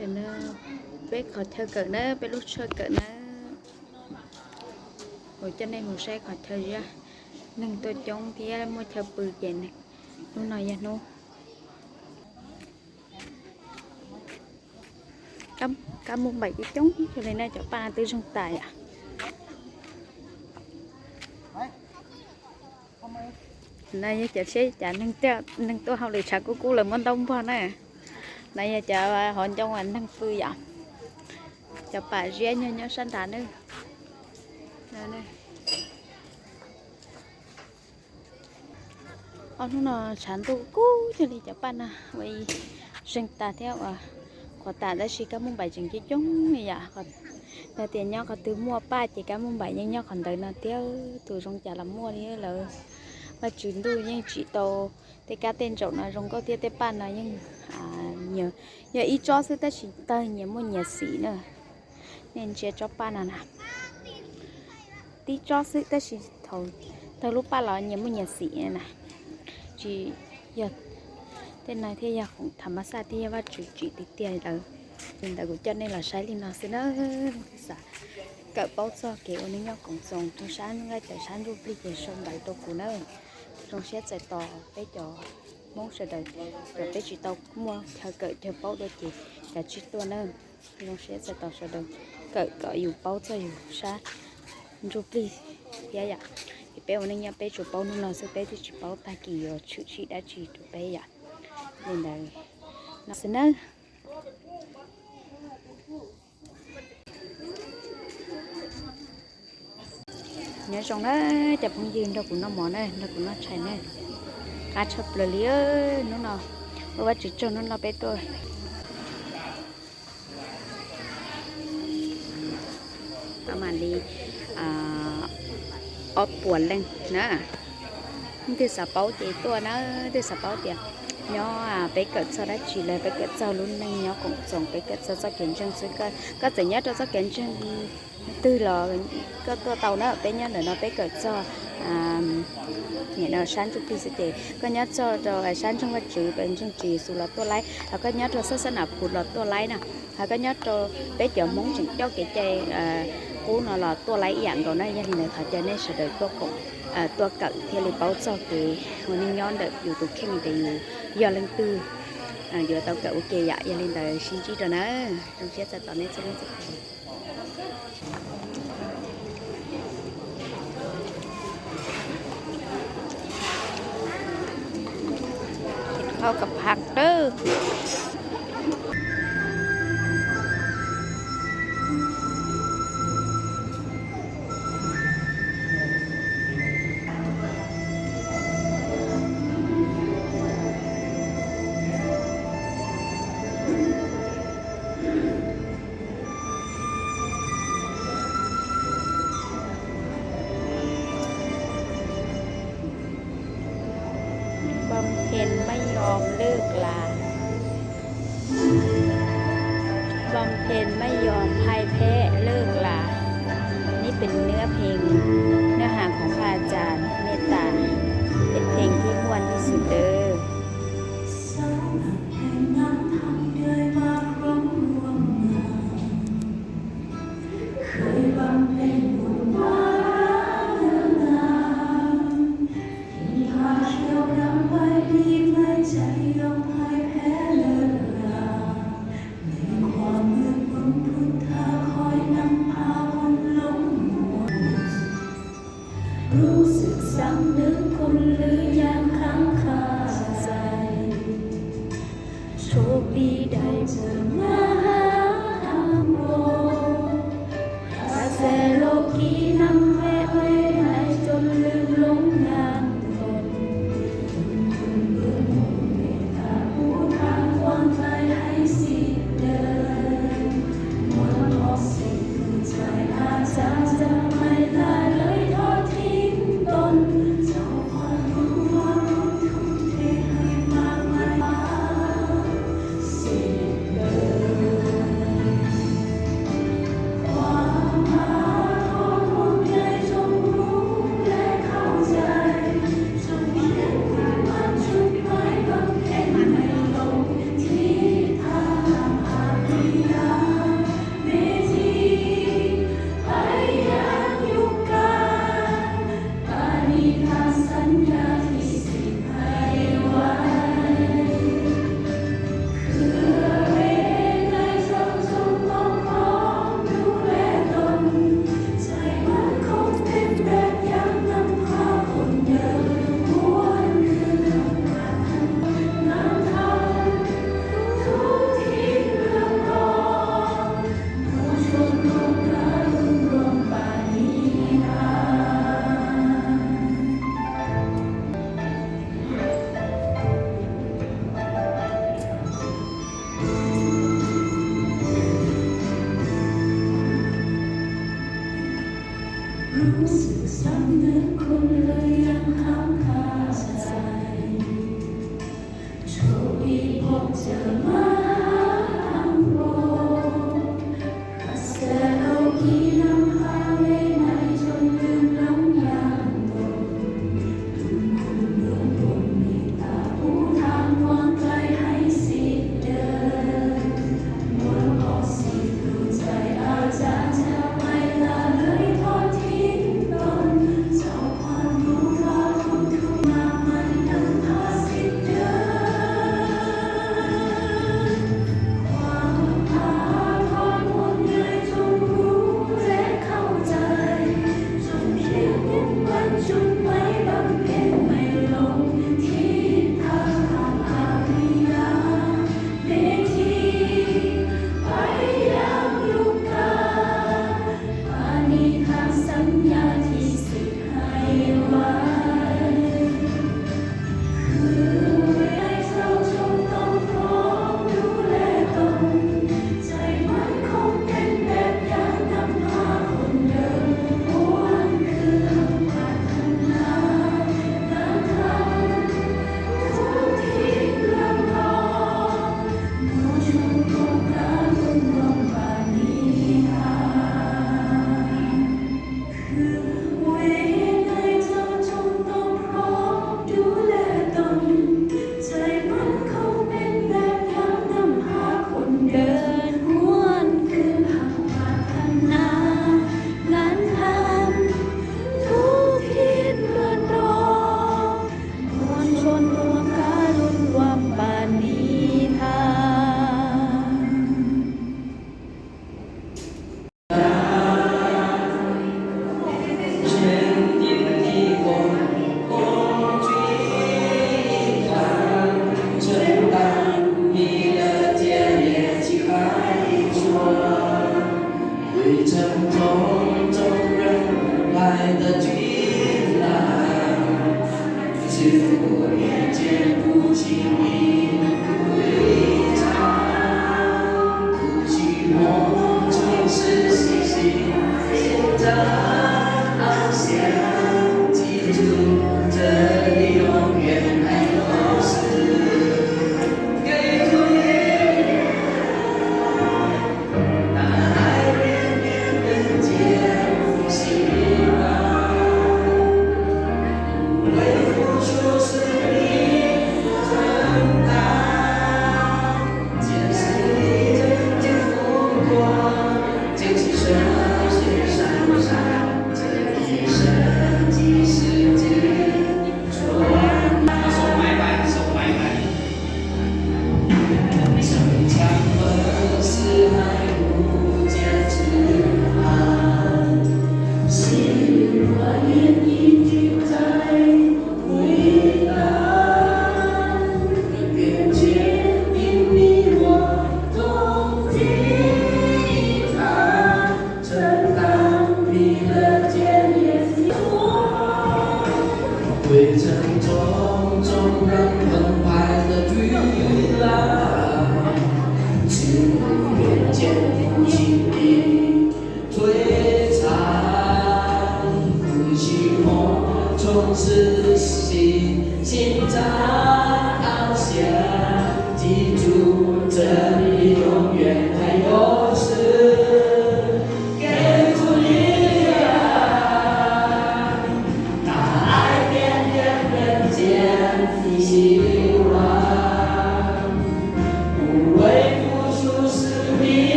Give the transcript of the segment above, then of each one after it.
Peb qhov chaw kawm na, peb lub chaw kawm na. Kuv coj nej mus saib qhov chaw ziab, neeg tuaj coob thiab muaj chaw pw ces hnub no yog hnub kab moos npaim coob coob li na, cov paj no twb zeeg tas yom. No yog cov siab cas neeg tuaj hauj lwm tshav kub kub lawv muab ntaub npog na. No yog cov hauv ncoo uas neeg pw yom. Cov paj ziab nyob nyob sab nrad na. Ob hnub no tshav ntuj kub cuag li, cov paj no ua zeeg tas thiab ua qhuav tas tab sis kab moos npaim tseem coob coob li yom. Yog tias nyob qhov twg muaj paj ces kab moos npaim yeej nyob qhov ntawd no thiab. Tus zoo cas los muaj li lawm. Vaj tswv ntuj yeej tsim tau tej kab tej ntsaum no zoo nkauj thiab tej paj no yeej yog ib tsob xwb tab sis tawg nyias muaj nyias xim na. Nej ntsia tsob paj no na, tib tsob xwb tab sis thaum tawg lub paj los nyias muaj nyias xim na. Tsis yog tej no thiaj yog khoom tham mas xaj thiab yog Vaj tswv tsim tiag tiag lawm. Li ntawd kuv coj nej los saib li no xwb na. Xav kawm paub txog kev ua neej nyob koom txoos rau sab nqaij tawm sab ntsuj plig ces sau ntawv rau kuv na. Zoo siab txais tos peb cov Hmoob sawv daws, cov peb tsis tau muaj chaw kawm chaw paub dua ces kav tsij tuaj na. Zoo siab txais tos sawv daws kawm kom yus paub txog yus sab ntsuj plig thiab yom. Ces peb ua neej nyob peb tsuas paub hnub no xwb, peb twb tsis paub tag kis yuav tshwm sim dab tsi rau peb yom. Li ntawd no xwb nawb. Nyob zoo na cov phooj ywg nrog kuv noj mov na, nrog kuv noj tshais na. Qab tshaj plaws li hnub no, ua Vajtswv tsaug hnub no peb tuaj. Mam li ob puas leej na. Leej twg xav paub ces tuaj na, leej twg xav paub tias nyob peb kawm txog dab tsi los peb kawm txog lub neej nyob koom txoos, peb kawm txog txoj kev ntseeg xwb. Koj txawm nyob rau txoj kev ntseeg twg los koj tuaj tau na. Peb nyob ntawm no peb kawm txog nim no sab ntsuj plig xwb ces koj nyob txog rau sab ntseeg Vajtswv, ntseeg Tswv Yexus los tuaj laib, ho koj nyob rau xab xab nam pus los tuaj laib na, ho koj nyob rau peb cov Hmoob tseem coj kev cai qub no los tuaj laib ib yam nkaus na. Yog li ntawd thov caw nej sawv daws tuaj koom, tuaj kawm thiaj li paub txog kev ua neej nyob ntawm yus tus kheej tias yus yog leej twg, yuav tau kawm ua ke yom. Yog li ntawd sib ntsib rau na, zoo siab txais tos nej txhua leej txhua tus. Thau kab phaj dawb.บำเพ็ญไม่ยอมเลิกลา บำเพ็ญไม่ยอมพ่ายแพ้เลิกลา นี่เป็นเนื้อเพลง เนื้อหาของพระอาจารย์เมตตา เป็นเพลงที่ม่วนที่สุดเด้อ สำหรับเพลงนั้นทำด้วยมากร้องร่วมงาน เคยบำเพ็ญบุญมาเนิ่นนาน ที่พาเที่ยวรำไปดีไม่ใจยอมพ่ายแพ้เลิกรา ในความมืดมนพุทธาคอยนำพาคนหลงมัว รู้สึกสำนึกคุณหรือยังค้างคาใจ โชคดีได้เจอมหาธรรมโม กระแสโลกีนำแวะเวไนจนลืมหลงงานตน คุณบุญเมตตาผู้ทางกว้างไกลให้สิทธิ์เดิน มนต์ออกสิ่งผู้ใจอาจารย์จะไม่ละเลยทอดทิ้งตน เจ้าความรู้ว่าทุ่มเทให้มากมาย สิทธิ์เดิน sự sống nước khôn lưới ăn khám khá dài. Cho y bốc chở má ăn bố. Khá xe đâu khi năm hai mươi ngày trong tương lắng nhàn.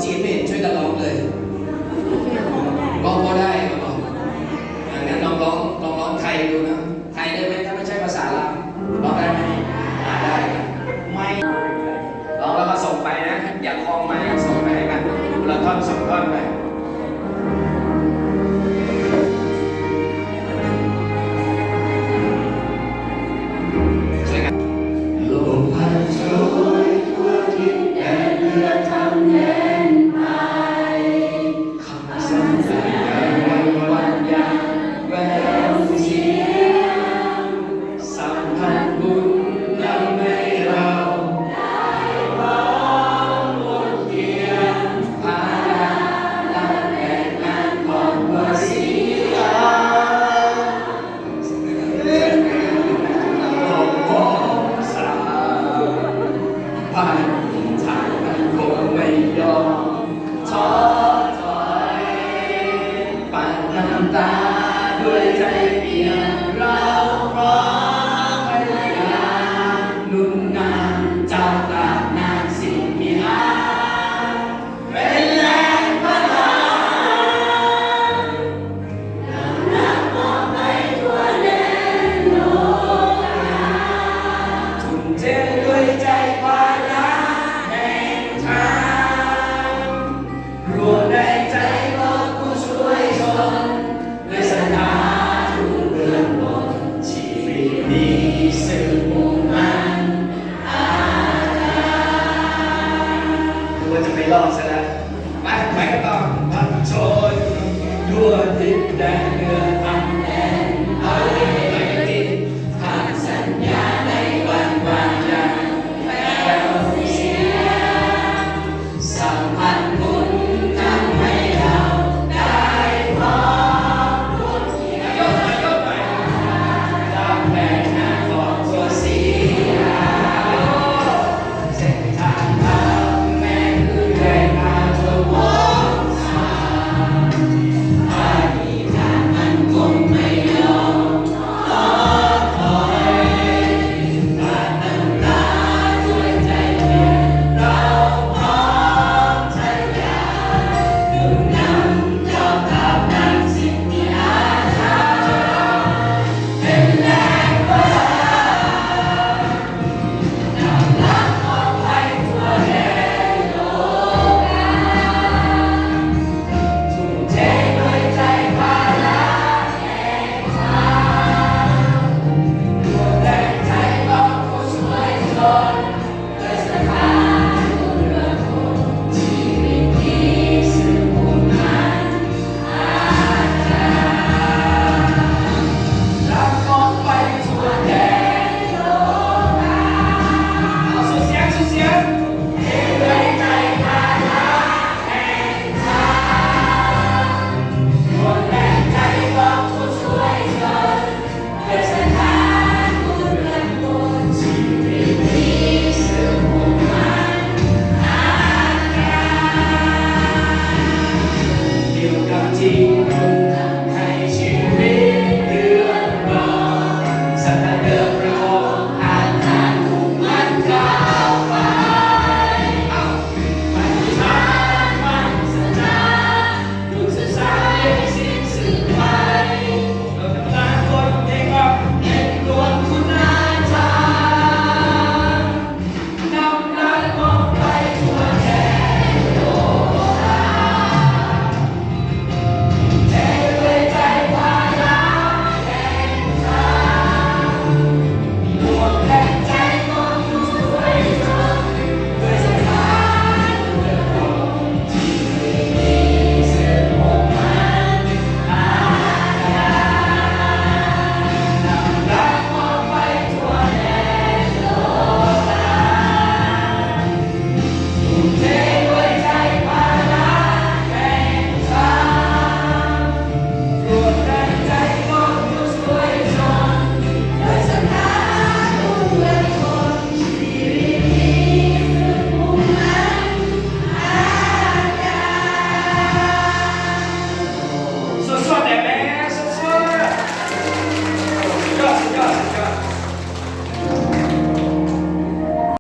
เสียงเบสช่วยกันร้องเลย ร้องก็ได้ครับผม อ่ะ งั้นลองร้อง ลองร้องไทยดูนะ ไทยได้ไหม ถ้าไม่ใช่ภาษาลาว ร้องได้ไหม อ่า ได้ครับ ไม่ ร้องแล้วก็ส่งไปนะ อย่าคล้องไมค์ ส่งไปให้กัน คนละท่อนสองท่อนไป ช่วยกัน ลมพัดโชยทั่วดินแดนเลือดทำแดนไป คำสัญญาในวันวันยังแววเสียง สัมพันธ์บุญนำให้เราได้พร้อมร่วมเคียง ภาระและแรงงานของรัสเซีย ของสหพันธ์ทหารมันคงไม่ยอมท้อถอย ปาดน้ำตาด้วยใจเปี่ยม เราพร้อมพยายามหนุนนำเจ้าตำนานสิงห์มีอา เป็นแรงพลังนำนักมอบไปทั่วแดนโลกา ทุ่มเทด้วยใจพละแห่งธรรม รวมแรงใจมอบผู้ช่วยชน ด้วยศรัทธาทุกเบื้องบน ชีวิตนี้ซึ่งมุ่งมั่นอาจารย์ นึกว่าจะไม่รอดซะแล้ว ไป ไปกันต่อ พัดโชยทั่วดินแดนเลือดทำแดนเอาไปติด คำสัญญาในวันวานยังแววเสียง สัมพันธ์บุญนำให้เราได้พบ ยกไป ยกไป ตามแผนงานของตัวเสีย เส้นทางธรรมแม้คือแรงพาตัวมองหา ถ้ามีทางมันคงไม่ยอม Let's